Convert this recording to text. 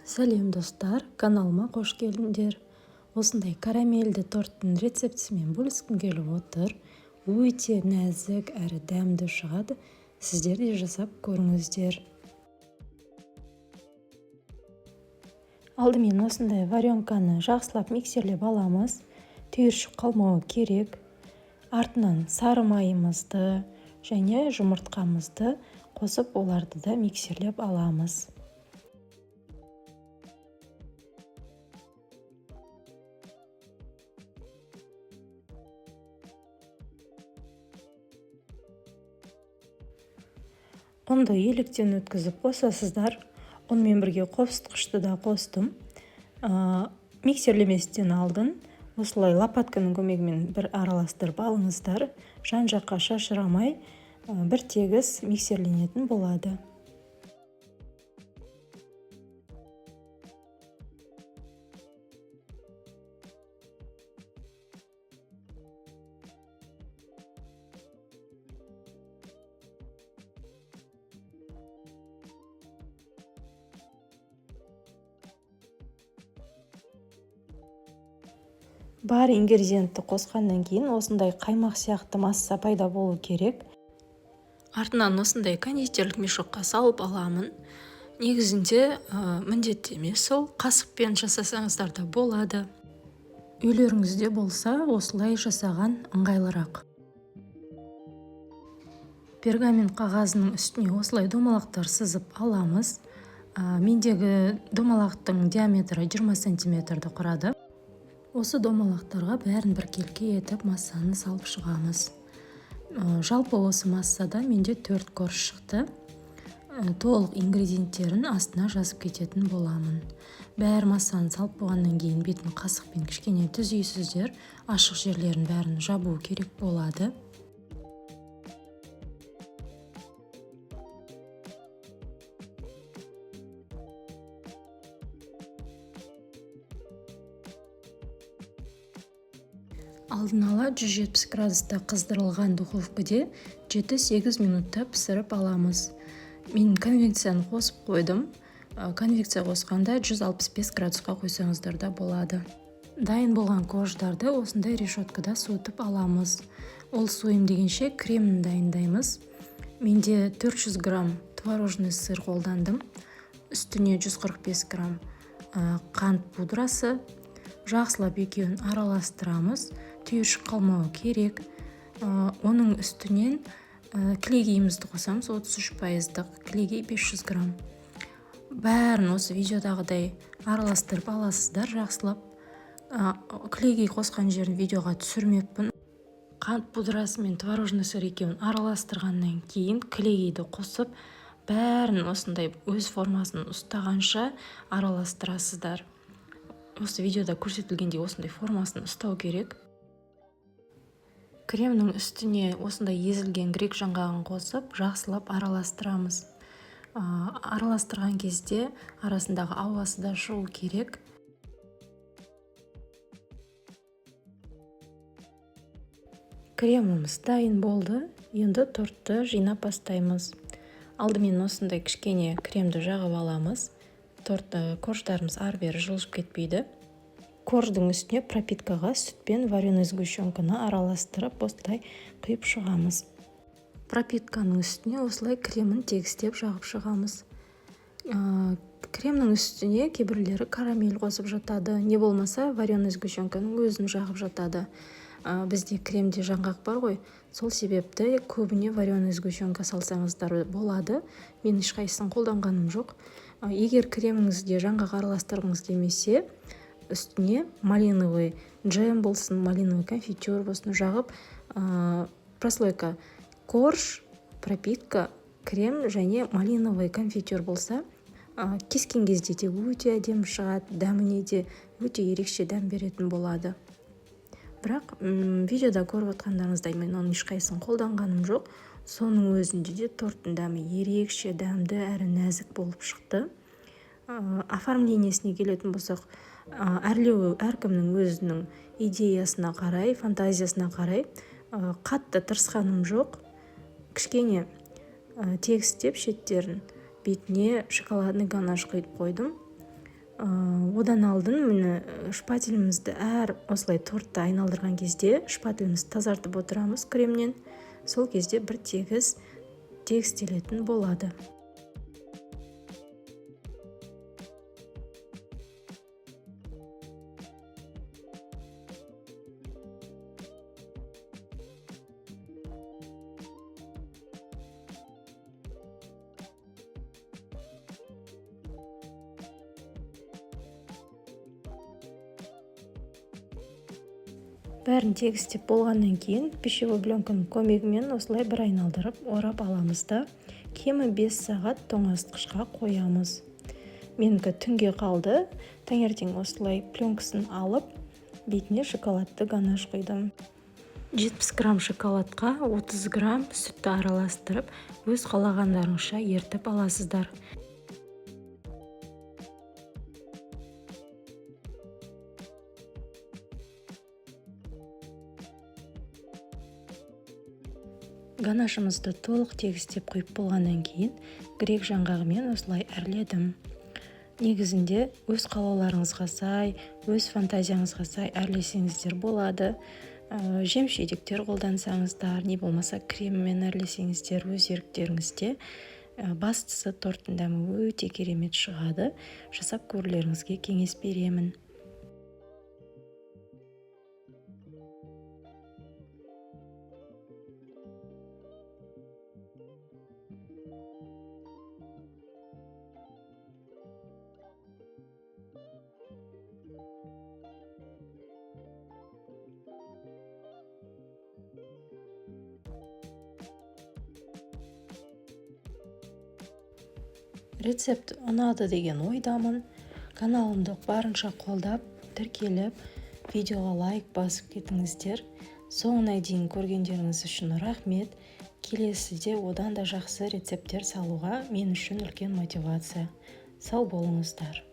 Сәлем, достар! Каналыма қош келдіңдер! Осындай карамельді торттың рецептісімен бөліскім келіп отыр. Өте нәзік әрі дәмді шығады. Сіздер де жасап көріңіздер. Алдымен осындай варенканы жақсылап миксерлеп аламыз. Түйіршік қалмауы керек. Артынан сары майымызды және жұмыртқамызды қосып, оларды да миксерлеп аламыз. Ұнды електен өткізіп қосасыздар. Ұнмен бірге қопсытқышты да қостым. Миксерлеместен алдын осылай лопатканың көмегімен бір араластырып алыңыздар. Жан жаққа шашырамай, бір тегіс миксерленетін болады. Бар ингредиентті қосқаннан кейін осындай қаймақ сияқты масса пайда болу керек. Артынан осындай кондитерлік мешокқа салып аламын. Негізінде міндетті емес, ол қасықпен жасасаңыздар да болады. Үйлеріңізде болса, осылай жасаған ыңғайлырақ. Пергамент қағазының үстіне осылай домалақтар сызып аламыз. Мендегі домалақтың диаметрі 20 сантиметрді құрады. Осы домалақтарға бәрін біркелкі етіп массаны салып шығамыз. Жалпы осы массадан менде төрт корж шықты. Толық ингредиенттерін астына жазып кететін боламын. Бәрі массаны салып болғаннан кейін бетін қасықпен кішкене түзейсіздер. Ашық жерлерін бәрін жабу керек болады. Алдын ала 170 градуста қыздырылған духовкаде 7-8 минутта пісіріп аламыз. Мен конвекцияны қосып қойдым. Конвекция қосқанда 165 градусқа қойсаңыздар да болады. Дайын болған корждарды осындай решеткада суытып аламыз. Ол суыйм дегенше, кремін дайындаймыз. Менде 400 грамм творожный сыр қолдандым, үстіне 145 грамм қант пудрасы. Жақсылап екеуін араластырамыз, түйіршік қалмауы керек. Оның үстінен кілегейімізді қосамыз, 33 пайыздық кілегей 500 грамм. Бәрін осы видеодағыдай араластырып аласыздар жақсылап. Кілегей қосқан жерін видеоға түсірмеппін. Қант пудрасы мен творожный сыр екеуін араластырғаннан кейін кілегейді қосып, бәрін осындай өз формасын ұстағанша араластырасыздар. Осы видеода көрсетілгендей осындай формасын ұстау керек. Кремнің үстіне осындай езілген грек жаңғағын қосып, жақсылап араластырамыз. Араластырған кезде арасындағы ауасы да шығу керек. Креміміз дайын болды. Енді тортты жинап бастаймыз. Алдымен осындай кішкене кремді жағып аламыз. Торт, корждарымыз ары бері жылжып кетпейді. Корждың үстіне пропиткаға сүт пен вареный сгущенканы араластырып, осылай құйып шығамыз. Пропитканың үстіне осылай кремін тегістеп жағып шығамыз. Кремнің үстіне кейбіреулері карамель қосып жатады, не болмаса вареный сгущенканың өзін жағып жатады. Бізде кремде жаңғақ бар ғой, сол себепті көбіне вареный сгущенка салсаңыздар болады. Мен ешқайсысын қолданғаным жоқ. Егер креміңізде жаңғақ араластырғыңыз келмесе, үстіне малиновый джем болсын, малиновый конфитюр болсын жағып, прослойка корж, пропитка, крем және малиновый конфитюр болса, кескен кезде де өте әдемі шығады, дәміне де өте ерекше дәм беретін болады. Бірақ видеода көріп отқандарыңыздай, мен оның ешқайсысын қолданғаным жоқ. Соның өзінде де торттың дәмі ерекше дәмді әрі нәзік болып шықты. Оформлениесіне келетін болсақ, әрлеуі әркімнің өзінің идеясына қарай, фантазиясына қарай. Қатты тырысқаным жоқ. Кішкене тегістеп шеттерін, бетіне шоколадный ганаш құйып қойдым. Одан алдын міне шпателімізді әр осылай тортты айналдырған кезде шпателімізді тазартып отырамыз кремнен. Сол кезде бір тегіс тегістелетін болады. Бәрін тегістеп болғаннан кейін пищевой пленканың көмегімен осылай бір айналдырып орап аламыз да, кемі 5 сағат тоңазытқышқа қоямыз. Менікі түнге қалды. Таңертең осылай пленкасын алып, бетіне шоколадты ганаш құйдым. 70 грамм шоколадқа 30 грамм сүтті араластырып, өз қалағандарыңызша ертіп аласыздар. Ганашымызды толық тегістеп құйып болғаннан кейін грек жаңғағымен осылай әрледім. Негізінде өз қалауларыңызға сай, өз фантазияңызға сай әрлесеңіздер болады. Жеміс-жидектер қолдансаңыздар, не болмаса креммен әрлесеңіздер өз еріктеріңізде. Бастысы торттың дәмі өте керемет шығады. Жасап көрулеріңізге кеңес беремін. Рецепт ұнады деген ойдамын. Каналымды барынша қолдап, тіркеліп, видеоға лайк басып кетіңіздер. Соңына дейін көргендеріңіз үшін рахмет. Келесіде одан да жақсы рецепттер салуға мен үшін үлкен мотивация. Сау болыңыздар.